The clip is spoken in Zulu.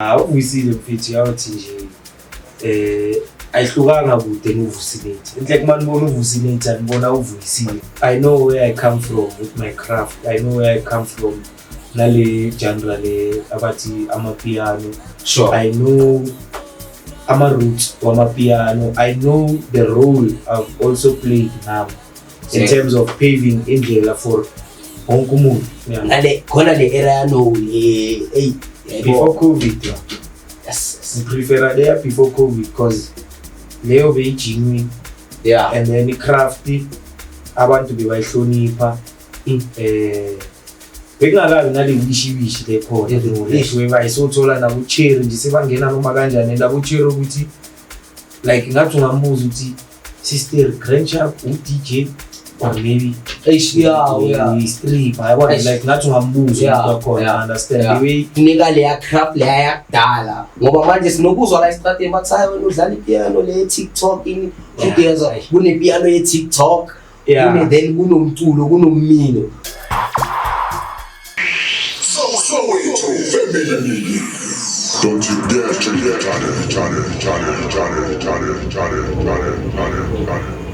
Uvuyisile mfethu, yawathi nje ayihlukanga kude noVusinethi. Enhle kumane ubona uVusinethi, anibona uVuyisile. I know where I come from with my craft. I know where I come from nale genre le abathi amapiano. I know ama-roots wamapiano. I know the role I've also played now in terms of paving indlela for wonke umuntu. Yeah. Nale khona le era yano le, hey. Before COVID, yeah. Yes. Ngiprefera leya before COVID because leyo beyi-genuine and then i-craft abantu bebayihlonipha. Bekungakabi nale wishiwishi le khona. No, like whereby sothola nabo-cherry nje sebangena noma kanjani, and abo-cherry ukuthi like ngathi ungambuza ukuthi sister Grand Sharp u-DJ or maybe Eish, yeah. stripper, yabona. Eish. Like ngathi ungambuza umuntu wakhona, understand the way. Kunika leya craft leya yakudala, ngoba manje sinokuzwa la esitrateni bathi, "Hayi wena, udlala ipiano le TikTok ini." Futhi yezwa kunepiano ye-TikTok, kune then kunomculo, kunommino. Soweto Family. Don't you dare change the channel, channel, channel, channel, channel, channel, channel, channel, channel.